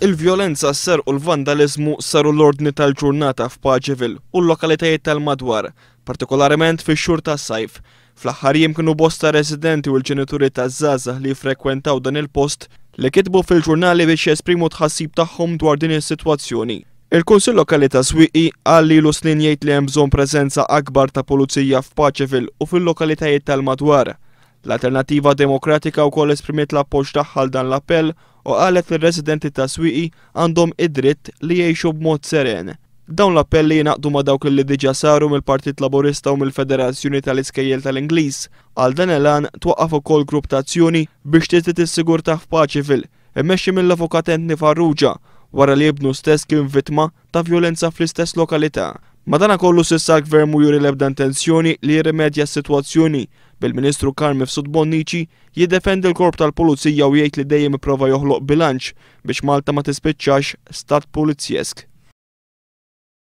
Il-vjolenza, s-serq u l-vandaliżmu saru l-ordni tal-ġurnata f'Paċeville u l-lokalitajiet tal-madwar, partikolarment fix-xhur tas-sajf. Fl-aħħar jiem kienu bosta residenti u l-ġenituri taż-żgħażagħ li jiffrekwentaw dan il-post li kitbu fil-ġurnali biex jesprimu t-tħassib tagħhom dwar din is-sitwazzjoni. Il-Kunsill Lokali ta' Swieqi qal li ilu snin jgħid li hemm bżonn preżenza akbar ta' pulizija f'Paċeville u fil-lokalitajiet tal-madwar. L-Alternattiva Demokratika wkoll esprimiet l-appoġġ tagħha għal dan l-appell u qalet li r-residenti ta' Swieqi għandhom id-dritt li jgħixu b'mod seren. Dawn l-appelli jingħaqdu ma' dawk li diġà saru mill-Partit Laburista u mill-Federazzjoni tal-Iskejjel tal-Ingliż. Għal dan il-għan twaqqaf ukoll grupp ta' azzjoni biex tiżdied is-sigurtà f'Paċeville, immexxi mill-Avukat Anthony Farrugia, wara li ibnu stess kien vittma ta' vjolenza fl-istess lokalità. Madanakollu s'issa l-Gvern mhu juri l-ebda intenzjoni li jirrimedja s-sitwazzjoni, bil-Ministru Carm Mifsud Bonnici jiddefendi l-Korp tal-Pulizija u jgħid li dejjem ipprova joħloq bilanċ biex Malta ma tispiċċax stat pulizjesk.